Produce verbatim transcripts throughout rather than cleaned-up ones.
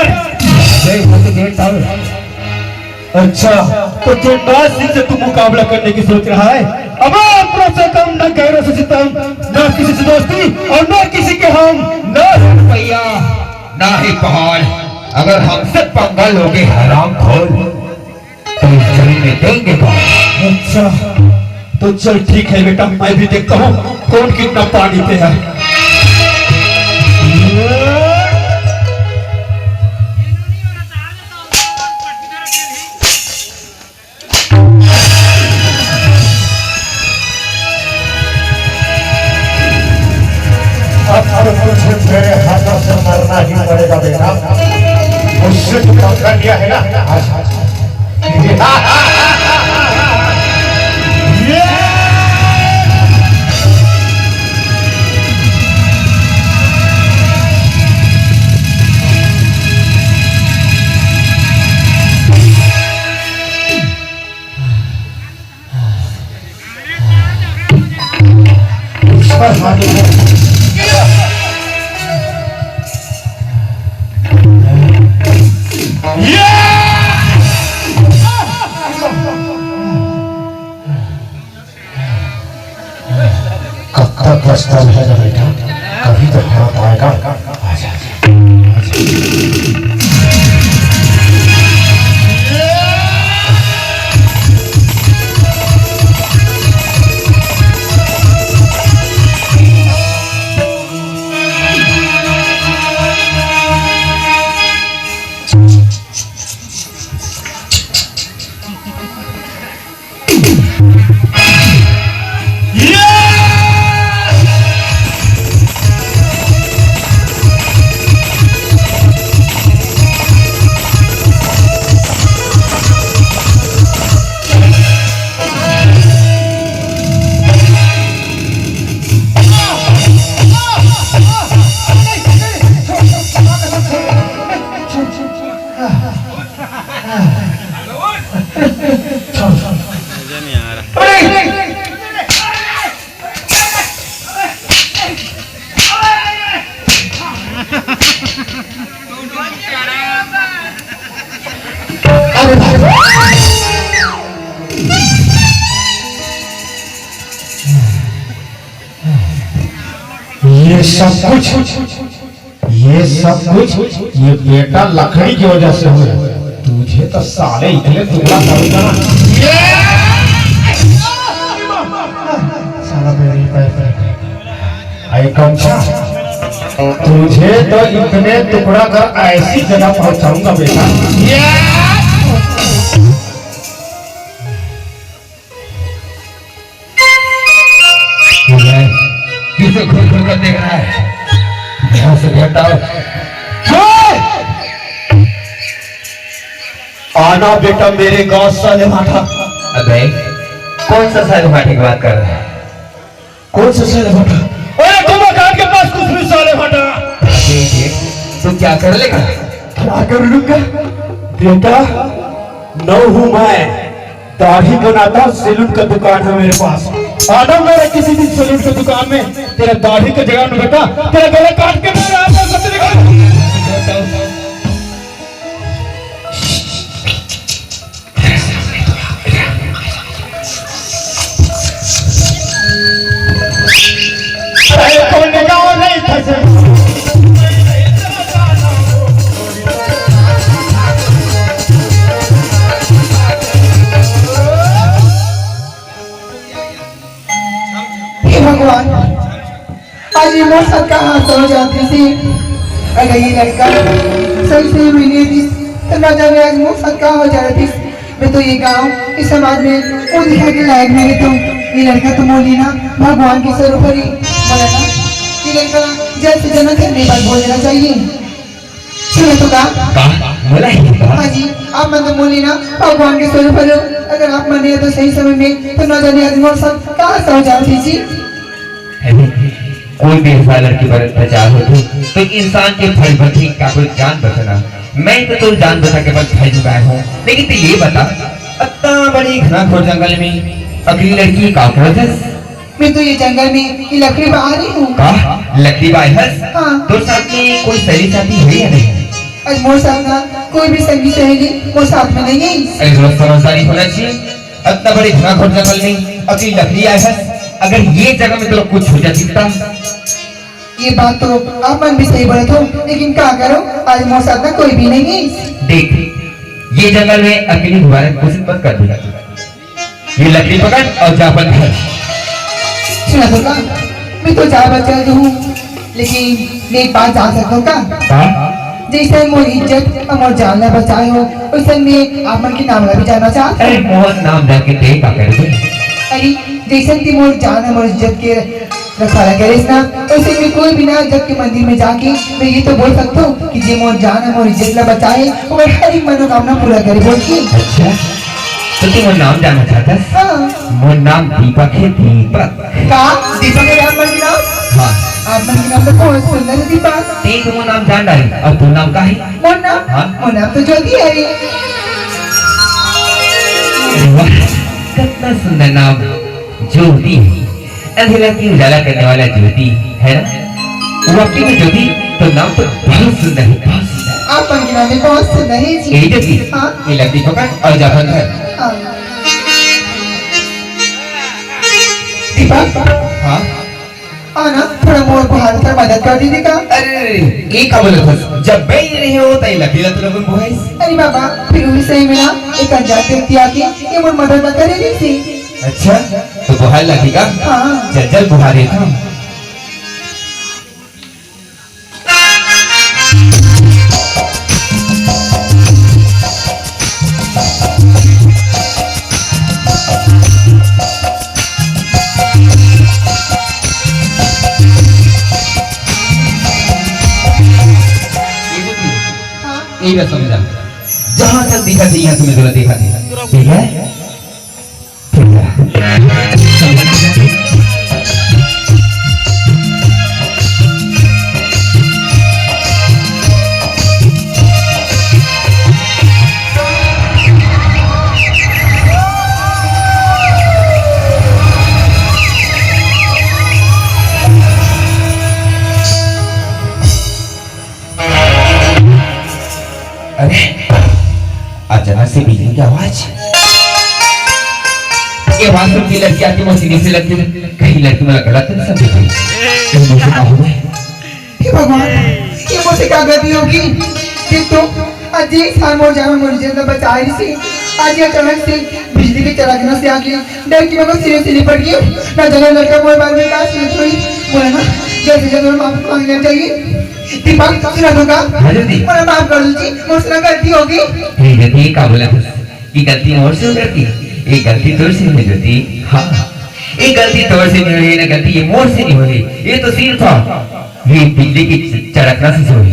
जय हो तो जय ताल। अच्छा, तो जो नारसिंह से तू मुकाबला करने की सोच रहा है, अब अपनों से कम, न गैरों से सितम, न किसी से दोस्ती और न किसी के हम, न रुपया, ना ही पहाड़। अगर हमसे पंगा लोगे हराम खोर, तो इस जमीन में देंगे गाड़। अच्छा, तो चल ठीक है बेटा, मैं भी देखता हूँ कौन कितना पानी पे है। अब तो तुझे मेरे हाथों से मरना ही पड़ेगा बेटा। मुझसे तू पंगा लिया है ना, आज कब तक बचता रहेगा बेटा, कभी तो हाथ आएगा। आजा, आजा। ये सब कुछ, ये सब कुछ ये बेटा लकड़ी की वजह से हुआ। तुझे तो साले इतने टुकड़ा करूंगा ना। ये साला मेरे पैर पे। अरे कमछा, तुझे तो इतने टुकड़ा कर ऐसी जगह पहुंचाऊंगा बेटा। ये विजय, किसे घूर घूर कर देख रहा है? ध्यान से देखता हूँ। आना बेटा मेरे गांव साले भाटा। अबे, कौन सा साले भाटे की बात कर रहा है? कौन सा साले भाटा? अरे, कुंभा घाट के पास कुछ भी साले भाटा। अबे, ये तू क्या कर लेगा? क्या कर लूंगा? बेटा, नौ हूँ मैं, दाढ़ी बनाता हूँ, सैलून का दुकान है मेरे पास। आना मेरा किसी दिन सैलून की दुकान में, तेरा दाढ़ी का जगह में बेटा, तेरा गला काट के मैं आपको सच निकाल। हे भगवान, आज ये मोर साथ का हादसा हो जात रहिस। अगर ये लड़का सही सही मिले रहितिस, तो ना जाने आज मोर साथ का हो जात रहिस। मैं तो ये गांव, इस समाज में वो दिखा के लायक नहीं रहता हूँ। ये लड़का तो मोर लिए ना भगवान के स्वरूप हरे। बोला ना, ये लड़का जल्द से जल्द घर में बात बोल देना चाहिए। सुनो तो का? का? बोला है का? हाँ जी, आप मन तो मोर लिए ना भगवान के स्वरूप हरे। अगर आप मन नहीं तो सही समय में, तो ना जाने आज मोर साथ का हादसा हो जात रहिस जी। अरे, कोई भी ऐसा लड़की पर अत्याचार हो तो, तो इंसान के फर्ज बनथे कि काकरो जान बचाना। मैं तो तोर जान बचा के अपन फर्ज निभाए हूँ, लेकिन तू ये बता, अतना बड़ी घना घोर जंगल में अकेली लड़की का करत हस? मैं तो ये जंगल में ये लकड़ी बाहर ही हूँ। का? लकड़ी बाहर हस? हाँ। तोर साथ में कोई सहेली साथी है या नहीं? आज मोर साथ ना कोई भी संगी सहेली मोर साथ में नहीं है। अरे, थोड़ा समझदारी होना चाहिए। इतना बड़े घना घोर जंगल में अकेली लकड़ी आए है। अगर ये जगह में तो कुछ हो जाती तो। ये बात तो आप मन भी सही बोलत हो, लेकिन का करो, आज मोर साथ ना कोई भी नहीं है। देख, ये जंगल में अकेली दोबारा कोशिश मत कर दूंगा। ये लकड़ी पकड़ और जा अपन घर। सुना तो का, मैं तो जा बचा हूँ, लेकिन मैं एक बात जान सकता हूँ का? हाँ? जैसे मोर इज्जत और मोर जान ला बचाए हो, वैसे मैं आप मन के नाम ला भी जानना चाहता हूँ। अरे, मोर नाम जान के ते का करबे? अरे, जैसे कि मोर जान और मोर इज्जत के रखवाला करेस ना, वैसे मैं कोई भी ना जग के मंदिर में जाके मैं ये तो बोल सकता हूँ कि जे मोर जान और मोर इज्जत ला बचाए, ओकर हर एक मनोकामना पूरा करे बोल के। अच्छा, तो तू मोर नाम जानना चाहता है? हाँ। मोर नाम दीपक है, दीपक। का? दीपक है आप मन के नाम? हाँ। आप मन के नाम तो बहुत सुंदर है दीपक। ते तो मोर नाम जान डारे, और तोर नाम का है? मोर नाम? हाँ। मोर नाम तो ज्योति है। वाह, कितना सुंदर नाम, ज्योति। अंधेरा की उजाला करने वाला ज्योति, है ना? वाकई में ज्योति, तोर नाम तो बहुत सुंदर है, बहुत सुंदर। आप मन के नाम भी बहुत सुंदर है जी। ए ज्योति, हाँ? ये लकड़ी पकड़ और जा अपन घर। हाँ। दीपक। हाँ? हाँ ना, थोड़ा मोर बुहार कर मदद कर दीदी का। अरे, ये का बोलत हस? जब मैं ये नहीं हो, तई लकड़ी ला तू लोगन बुहाइस। अरे बाबा, फिर भी सही में ना, एक अनजान व्यक्ति आके ये मोर मदद ला करे रहिस। अच्छा, तो बुहार लागी का? हाँ। चल, चल, बुहार देता हूँ। हाँ। ये बात समझा, जहाँ तक दिखा थी, यहाँ तुम्हें गलत दिखा थी, ठीक है? अरे, अचानक से बिजली की आवाज। ये आवाज सुन के लड़की आके मोर सीने से लग गई। कहीं लड़की मोला गलत तो नहीं समझे कोई? कहीं मुझे ना हो गए। हे भगवान, ये मोर से का गलती होगी? देख तो, आज ये इंसान मोर जान मोर इज्जत ला बचाए रहिस, आज ये अचानक से बिजली के चड़कना से आके डर के मोर सीने से लिपट गई। ना जाने लड़का मोर बारे में का सोच रही। मोला ना, जल्दी से जल्दी माफी मांग लेना चाहिए। दीपक, सुना तो का? हाँ, जल्दी। मोला माफ कर दो जी, मोर से ना गलती होगी। हे ज्योति, का बोला था? ये गलती मोर से हो गई थी? ये गलती तोर से नहीं होई ज्योति। हाँ, ये गलती तोर से नहीं होई, ना गलती ये मोर से नहीं होई। ये तो सिर्फ ये बिजली की च-, चड़कना से होई।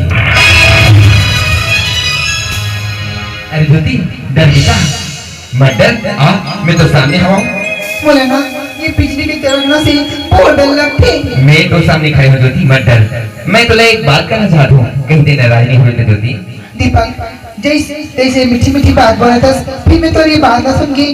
अरे ज्योति, डर गई का? मत डर, आ, मैं तो सामने हूँ। बोले ना, ये बिजली की चड़कना से बहुत डर लगती। मैं तो सामने खड़े हूँ ज्योति, मत डर। मैं तो एक बात कहना चाहता हूँ, कहीं ते नाराज नहीं हुई तो ज्योति। दीपक, जैसे, जैसे मीठी मीठी बात बोला था, फिर मैं तो ये बात ना सुन के